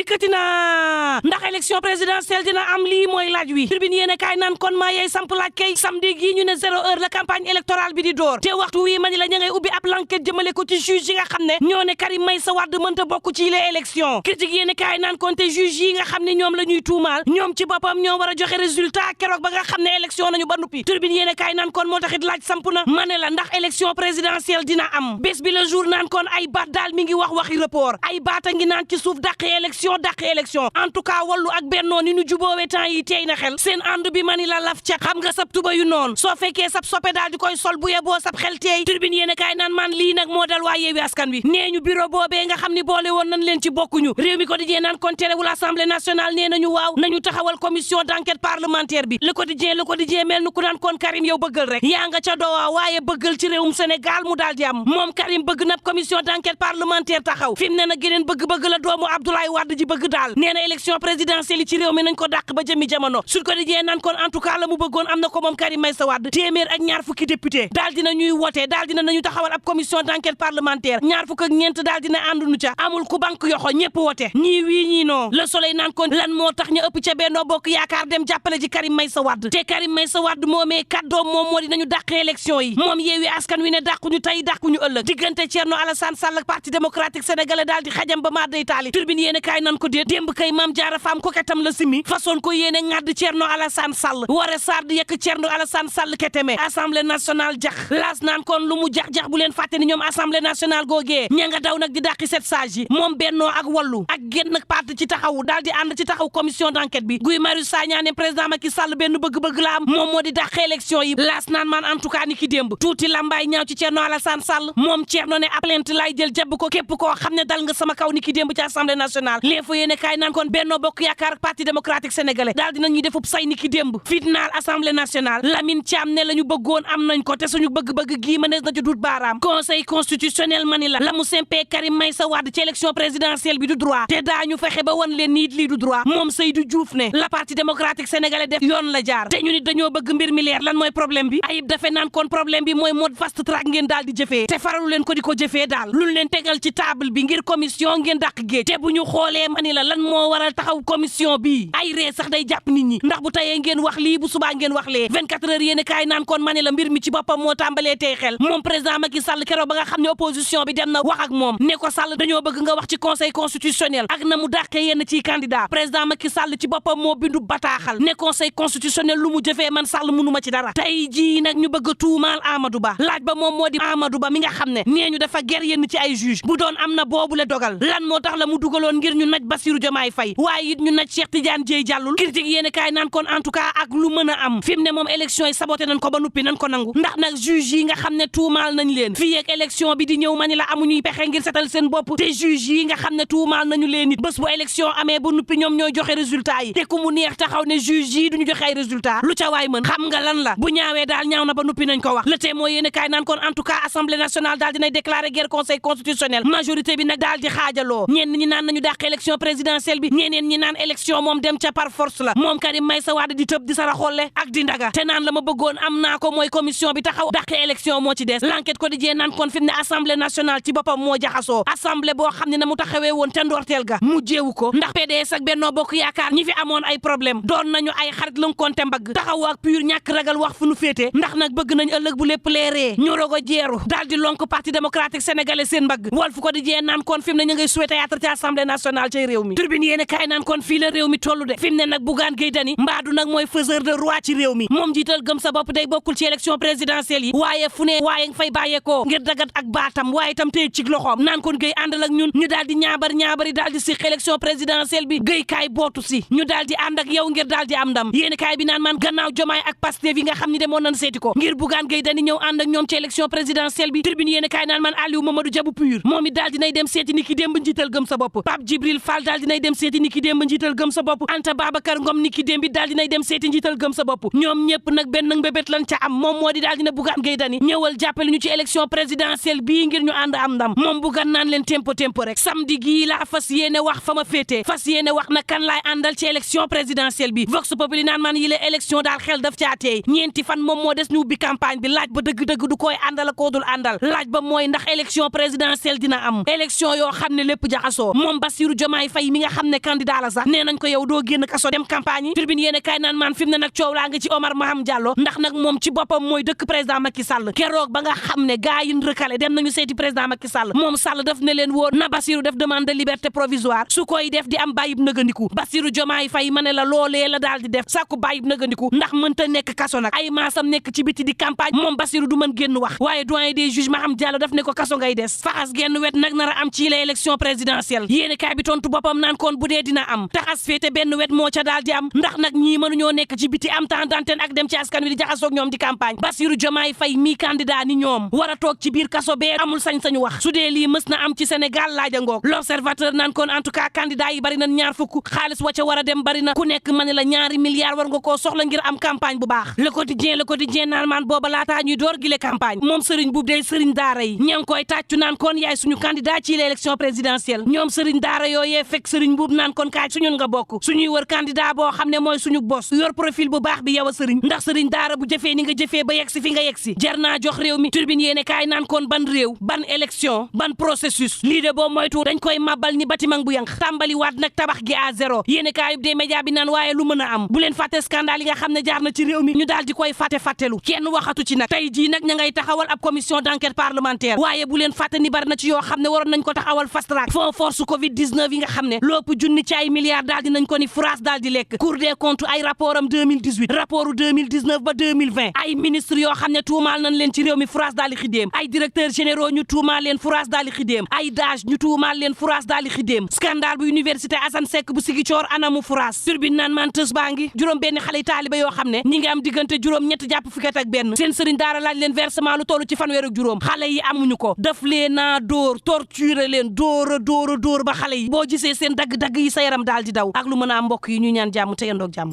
dikkati na ndax élection présidentielle dina am lii mooy laaj wi Tribune yéene kaay naan kon maa yey samp laaj kay samedi gii ñu ne 0 heure la campagne électorale bi di door te waxtu wi mani la ña ngay ubbi ab l'enquête jëmale ko ci juge yi nga xam ne ñoo ne Karim Meïssa Wade mënta bokk ci les élections critique yéene kaay naan kon te juge yi nga xam ne ñoom la ñuy tuumaal ñoom ci boppam ñoo war a joxe résultat keroog ba nga xam ne élection nañu ba nuppi Tribune yéene kaay naan kon moo taxit laaj samp na ma ne la ndax élection présidentielle dina am bés bi le jour naan kon ay baat daal mi ngi wax waxi report ay baata ngi naan ci suuf dàq élection en tout cas wallu ak bennoo ni ñu jubóowe temps yi tey na xel seen ànd bi mani la laf ca xam nga sab tuba yu noonu soo fekkee sab soppe daal di koy sol bu yeboo sab xel teey Tribune yéene kaay naan man lii nag moo dal waa Yewwi Askan Wi nee ñu bureau boobee nga xam ni boole woon nañ leen ci bokkuñu réew mi quotidien naan kon terewul assemblée nationale nee nañu waaw nañu taxawal commission d'enquête parlementaire bi le quotidien mel nu ku naan kon Karim yow bëggal rek yaa nga ca doowaa waaye bëggal ci réewum Sénégal mu daal di am moom Karim bëgg na commission d'enquête parlementaire taxaw fi mu ne nag geneen bëgg-bëgg la doomu Abdoulaye Wade ji bëgg daal nee na élection présidentielle yi ci réew mi nañ ko dàq ba jëmi jamono Sud Quotidien naan kon en tout cas la mu bëggoon am na ko moom Karim Meïssa Wade téeméer ak ñaar fukki député daal dina ñuy wote daal dina nañu taxawal ab commission d'enquête parlementaire ñaar fukk ak ñeent daal dina àndunu ca amul ku bank yoxo ñëpp wote ñii wii ñii non Le Soleil naan kon lan moo tax ñu ëpp ca Benno Bokk Yaakaar dem jàppale ji Karim Meïssa Wade te Karim Meïssa Wade moomee kàddoom moom moo di nañu dàq élection yi moom Yewwi Askan Wi ne dàquñu tey dàquñu ëllëg diggante Thierno Alassane Sall ak Parti démocratique sénégalais daal di xajam ba maa day taali Tribune yéene kaay nan ko déet démb kay Mame Diarra Fam ko ketam la simi façon ko yéene ŋàdd Thierno Alassane Sall wara sardi yekk Thierno Alassane Sall keteme assemblée nationale jax laas naan kon lu mu jax-jax bu leen fàtte ni ñoom assemblée nationale googee ña nga daw nag di dàqi sept sages yi moom Benno ak Wallu ak génn parti ci taxawu daal di ànd ci taxaw commission d'enquête bi Guy Marius Sagna ne président Macky Sall benn bëgg-bëgg la am moom moo di dàq élection yi laas naan man en tout cas ni ki démb tuuti lambaay ñaaw ci Thierno Alassane Sall moom Thierno ne plainte lay jël jabb ko képp koo xam ne dal nga sama kaw ni ki démb ci assemblée nationale L'Info yéene kaay naan kon Benno Bokk Yaakaar ak Parti démocratique sénégalais daal dinañuy defub say ni ki démb fitnaal assemblée nationale Lamine Thiam ne la ñu bëggoon am nañ ko te suñu bëgg-bëgg gii mënees na ci dut baaraam conseil constitutionnel mani la mu sempee Karim Meïssa Wade ci élection présidentielle bi du droit te daañu fexe ba wan leen niit lii du droit moom Seydou Diouf ne la Parti démocratique sénégalais def yoon la jaar te ñu nit dañoo bëgg mbir mi leer lan mooy problème bi Ayib dafe naan kon problème bi mooy mode fast track ngeen daal di jëfee te faralu leen ko di ko jëfee daal luñ leen tegal ci table bi ngir commission ngeen dàq géej te bu ñu xoolee mani la lan moo waral taxaw commission bi ay ree sax day jàpp nit ñi ndax bu tayee ngeen wax lii bu subaa ngeen wax lee 24 heures yéen kaay naan kon mani la mbir mi ci boppam moo tàmbalee tey xel moom président Macky Sall keroog ba nga xam ne opposition bi dem na wax ak moom ne ko Sall dañoo bëgg nga wax ci conseil constitutionnel ak na mu dàqee yenn ciy candidat président Macky Sall ci boppam moo bindu bataaxal ne conseil constitutionnel lu mu jëfee man Sall mënuma ci dara tey jii nag ñu bëgg a tuumaal Amadou Ba laaj ba moom moo di Amadou Ba mi nga xam ne nee ñu dafa ger yenn ci ay juge bu doon am na boobu la dogal lan moo tax la mu dugaloon ngir ñu naj Bassirou Diomaye Faye waaye it ñu naj Cheikh Tidiane Dièye Diallo critique yéen kaay naan kon en tout cas ak lu mën a am fi mu ne moom élection yi saboté nañ ko ba nuppi nañ ko nangu ndax nag juge yi nga xam ne tuumaal nañ leen fii ak élection bi di ñëw mani la amuñuy pexe ngir setal seen bopp te juge yi nga xam ne tuumaal nañu leen it bés bu élection amee ba nuppi ñoom ñooy joxe résultat yi te ku mu neex taxaw ne juge yi duñu joxe ay résultat lu ca waay mën xam nga lan la bu ñaawee daal ñaaw na ba nuppi nañ ko wax le Témoin yéen kaay naan kon en tout cas assemblée nationale daal dinay déclarer guerre conseil constitutionnel majorité bi nag daal di xaajaloo ñenn ñi naan nañu dàq élection présidentielle bi ñeneen ñi naan élection moom dem ca par force la moom Karim Meïssa Wade di tëb di sara xolle ak di ndaga te naan la ma bëggoon am naa ko mooy commission bi taxaw dàq élection moo ci des l'enquête quotidien naan kon fi mu ne assemblée nationale ci boppam moo jaxasoo assemblée boo xam ne na mu taxawee woon te ndorteel ga mu jéewu ko ndax PDS ak Benno Bokk Yaakaar ñi fi amoon ay problème doon nañu ay xarit lënkoonte mbagg taxaw ak pur ñàkk ragal wax fu nu féete ndax nag bëgg nañ ëllëg bu lépp leeree ñu rogo jeeru daal di lonk Parti démocratique sénégalais seen mbagg Walf Quotidien naan kon fi mu ne ñu ngay souhaité théâtre ci assemblée nationale ci réew mi Tribune yéen kaay naan kon fii la réew mi tollu de fi mu ne nag Bougane Gueye Dany mbaadu nag mooy faiseur de roi ci réew mi moom jiital gëm sa bopp day bokkul ci élection présidentielle yi waaye fu ne waaye nga fay bàyyeekoo ngir dagat ak baatam waaye itam tey ci loxoom naan kon Gueye àndal ak ñun ñu daal di ñaabari daal di siq élection présidentielle bi Gueye kaay bootu si ñu daal di ànd ak yow ngir daal di am ndam yéen kaay bi naan man gannaaw Diomaye ak Pastef yi nga xam ni demoon nañ seeti ko ngir Bougane Gueye Dany ñëw ànd ak ñoom ci élection présidentielle bi Tribune yéen kaay naan man Aliou Mamadou Diabou Pur moom it daal dinay dem seeti ni ki démb njiital gëm sa bopp Pape Djibril Fall daal dinay dem seeti ni ki démb njiital gëm sa bopp Anta Babacar Ngom ni ki démb bi daal dinay dem seeti njiital gëm sa bopp ñoom ñëpp nag benn mbébét lan ca am moom moo di daal dina Bougane Gueye Dany ñëwal jàppale ñu ci élection présidentielle bii ngir ñu ànd am ndam moom Bougane naan leen tempo rek samedi gii laa fas yéene wax fa ma féete fas yéene wax na kan laay àndal ci élection présidentielle bi Vox Populi naan man yi la élection daal xel daf caa teey ñeenti fan moom moo des ñu ubbi campagne bi laaj ba dëgg-dëgg du koy àndal koo dul àndal laaj ba mooy ndax élection présidentielle dina am élection yoo xam ne lépp jaxasoo moom Bassirou Diomaye Diomaye Faye mi nga xam ne candidat la sax nee nañ ko yow doo génn kaso dem campagne yi Tribune yéene kaay naan maan fi mu ne nag coow laa nga ci Omar Maham Diallo ndax nag moom ci boppam mooy dëkk président Macky Sall keroog ba nga xam ne gaa yi recalé dem nañu seeti président Macky Sall moom Sall daf ne leen woon na Bassirou def demande de liberté provisoire su koy def di am bàyyib nëgandiku Bassirou Diomaye Faye ma ne la loolee la daal di def sàkku bàyyib nëgandiku ndax mënta nekk kaso nag ay maasam nekk ci biti di campagne moom Bassirou du mën génn wax waaye doyen des juges Maham Diallo daf ne ko kaso ngay des faxas genn wet nag nar a am ci les élections présidentielles yéene kaay bi tontu boppam naan kon bu dee dina am taxas féete benn wet moo ca daal di am ndax nag ñii mënuñoo nekk ci biti am temps d'antenne ak dem ci askan wi di jaxasoog ñoom di campagne Bassirou Diomaye Faye mi candidat ni ñoom war a toog ci biir kaso bee amul sañ-sañu wax su dee lii mës na am ci Sénégal laaja ngoog l'observateur naan kon en tout cas candidat yi bari na ñaar fukk xaalis wa ca war a dem bari na ku nekk ma ne la ñaari milliards war nga koo soxla ngir am campagne bu baax le quotidien naan maan booba laataa ñuy door gile campagne moom Serigne Boub day Serigne daara yi ña ngi koy tàccu naan kon yaay suñu candidat ci l'élection présidentielle ñoom Serigne daara yooyee fekk Serigne Boub naan kon kaay suñun nga bokk suñuy wër candidat boo xam ne mooy suñu bos yor profil bu baax bi yow a Serigne ndax Serigne daara bu jëfee ni nga jëfee ba yegsi fi nga yegsi jar naa jox réew mi Tribune yéene kaay naan kon ban réew ban élection ban processus lii de boo moytu dañ koy màbbal ni bâtiment bu yanq tàmbali waat nag tabax gi à zéro yéene kaayub des médias bi naan waaye lu mën a am bu leen fàtte scandale yi nga xam ne jaar na ci réew mi ñu daal di koy fàttelu kenn waxatu ci nag tey jii nag ña ngay taxawal ab commission d'enquête parlementaire waaye bu leen fàtte ni bari na ci yoo xam ne waroon nañ ko taxawal fast track fond force covid 19 yi nga xam ne lopp junni ci ay milliards daal di nañ ko ni France daal di lekk Cour des comptes ay rapport am 2018 rapport 2019 ba 2020 ay ministre yoo xam ne tuumaal nañ leen ci réew mi France daal di xidéem ay directeurs généraux ñu tuumaal leen France daal di xidéem ay DAGE ñu tuumaal leen France daal di xidéem scandale bu université Assane Seck bu Ziguinchor anamu France Turbine naan man tës baa ngi juróom benn xale taaliba yoo xam ne ñi ngi am diggante juróom ñett jàpp fukki at ak benn seen sëriñ daara laaj leen versement lu toll ci fanweer ak juróom xale yi amuñu ko daf leen a dóor torturer leen dóor ba xale yi boo gisee seen dagg-dagg yi sa yaram daal di daw ak lu mën a am mbokk yi ñu ñaan jàmm te yandoog jàmm